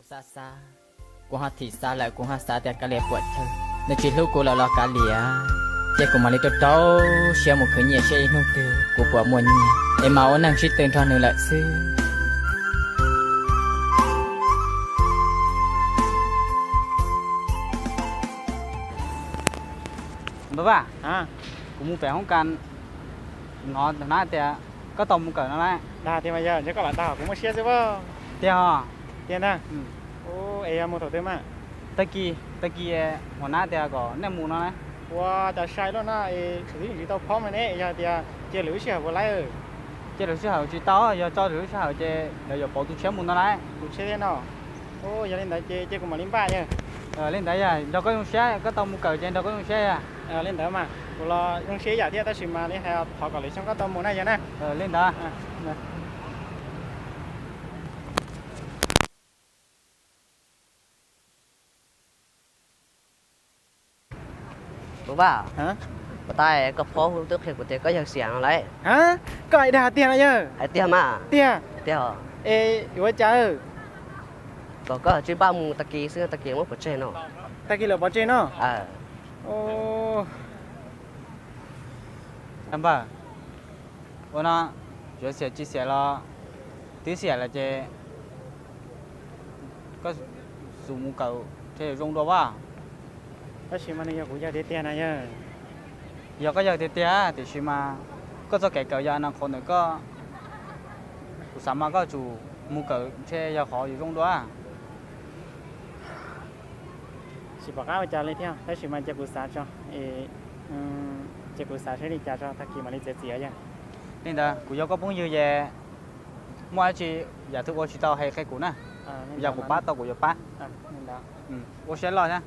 Xav xav, kuv ho thim xav lawm, kuv ho xav tias kav liam puam chawj, nws tsis hlub kuv lawm los kav liam, ces kuv mam li rau rau siab mus khwv nyiaj seb ib hnub twg kuv puas muaj nyiaj es mam ua neej sib tw nrog nws lawm xwb. Npawg Vaj, kuv mus pem hoob kas, hnov hnab tias koj tau mus kawm no lawm. Dag tiag mas yawg, ntshe koj lam dag kuv muaj siab xwb as. Tiag os? Tiag ntag. Es yog mus thaum twg mas? Tag kis, tag kis, hnov hnab tias kom nej mus no na. Ua cas sai luaj na, es kuv twb tsis tau phob mas ne, yog tias cia lwm lub sij hawm puas laib? Cia lwm lub sij hawm tsis tau, yog tso lwm lub sij hawm ces lawv yuav pauv tus tshiab mus no lawm. Tus tshiab thiab no. Yog li ntawd ces cia kuv mam li npaj yawg. Li ntawd yog nrog koj zoo siab, koj tau mus kawm ces nrog koj zoo siab yog. Li ntawd mas kuv los zoo siab ib yam thiab, tab sis mas li hais thov kom lwm xyoo koj tau mus na yawg na. Li ntawd. Npawg Vaj, puas tab koj phob twb qhia kuv tias koj yawg Xiam no lawm. Koj hais dag tiag no yawg? Hais tiag mas. Tiag? Tiag. Es yuav ua cas? Kom koj tsis npaj mus tag kis xwb, tag kis muab pov tseg no. Tag kis lawv pov tseg no? Npawg, ua no, yuav xiam tsis xiam los twb xiam lawm ces koj xub mus kawm thiaj yuav zoo dua as. Tab sis mas nws yog kuv yawg tiag tiag na yawg. Yog koj yawg tiag tiag tiam sis mas koj txoj kev kawm yog no qhov ntawm koj, kuv xav mas koj tsum mus kawm thiaj yog qhov yuav zoo dua. Tsis pom qab ua cas li thiab, tab sis mas cia kuv xav tso, cia kuv xav saib li cas tso tag kis mam li txiav txim yawg. Li ntawd kuv yog koj phooj ywg ces muaj dab tsi yam twg ua tsis tau hais qhia kuv na, yog kuv pab tau kuv yuav pab. Ua siab loj thiab.